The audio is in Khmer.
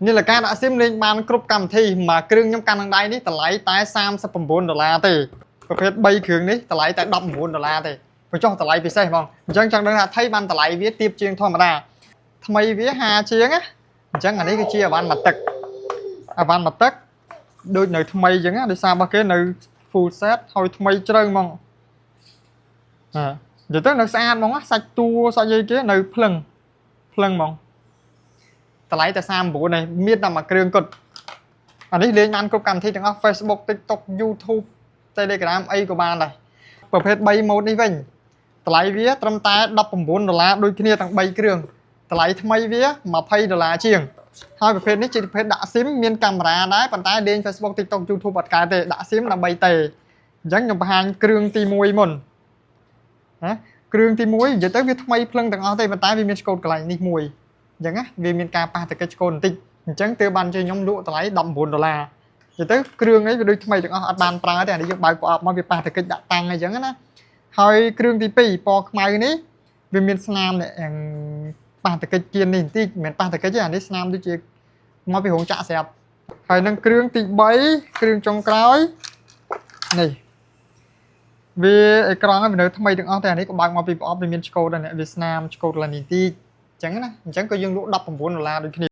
នាឡិកាដាក់ SIM លេងបានគ្រប់កម្មវិធីមួយគ្រឿងខ្ញុំកាន់នឹងដៃនេះតម្លៃតែ39ដុល្លារទេប្រភេទ3គ្រឿងនេះតម្លៃតែ19ដុល្លារទេបញ្ចុះតម្លៃពិសេសហ្មងអញ្ចឹងចង់ដឹងថាថៃបានតម្លៃវាទាបជាងធម្មតាថ្មីវា50ជាងណាអញ្ចឹងអានេះគឺជាអីវ៉ាន់មួយទឹកអីវ៉ាន់មួយទឹកដូចនៅថ្មីអញ្ចឹងណាដោយសាររបស់គេនៅ full set ហើយថ្មីជ្រៅហ្មងហានិយាយទៅនៅស្អាតហ្មងណាសាច់តួសាច់អីគេនៅភ្លឹងភ្លឹងហ្មងតម្លៃតែ39នេះមានតែមួយគ្រឿងគត់អានេះលេងបានគ្រប់កម្មវិធីទាំងអស់ Facebook, TikTok, YouTube, Telegram អីក៏បានដែរប្រភេទ3 mode នេះវិញតម្លៃវាត្រឹមតែ19ដុល្លារដូចគ្នាទាំង3គ្រឿងតម្លៃថ្មីវា20ដុល្លារជាងហើយប្រភេទនេះជាប្រភេទដាក់ SIM មានកាមេរ៉ាដែរប៉ុន្តែលេង Facebook, TikTok, YouTube អត់កើតទេដាក់ SIM ដើម្បីទេអញ្ចឹងខ្ញុំបង្ហាញគ្រឿងទី1មុនណាគ្រឿងទី1និយាយទៅវាថ្មីភ្លឹងទាំងអស់ទេប៉ុន្តែវាមានឆ្កូតកន្លែងនេះមួយអញ្ចឹងណាវាមានការប៉ះតកិច្ចឆ្កូតបន្តិចអញ្ចឹងទើបបានជាខ្ញុំលក់តម្លៃ19ដុល្លារនិយាយទៅគ្រឿងអីវាដូចថ្មីទាំងអស់អត់បានប្រើទេអានេះយើងបើកប្រអប់មកវាប៉ះតកិច្ចដាក់តាំងអីចឹងណាហើយគ្រឿងទី2ពណ៌ខ្មៅនេះវាមានស្នាមនេះយ៉ាងប៉ះតកិច្ចគៀននេះបន្តិចមិនមែនប៉ះតកិច្ចទេអានេះស្នាមដូចជាមកពីរោងចក្រស្រាប់ហើយនឹងគ្រឿងទី3គ្រឿងចុងក្រោយនេះវាអេក្រង់វានៅថ្មីទាំងអស់តែអានេះក៏បើកមកពីប្រអប់វាមានឆ្កូតដែរនេះវាស្នាមឆ្កូតឡើងនេះបន្តិចអញ្ចឹងណាអញ្ចឹងក៏យើងលក់19ដុល្លារដូចគ្នា។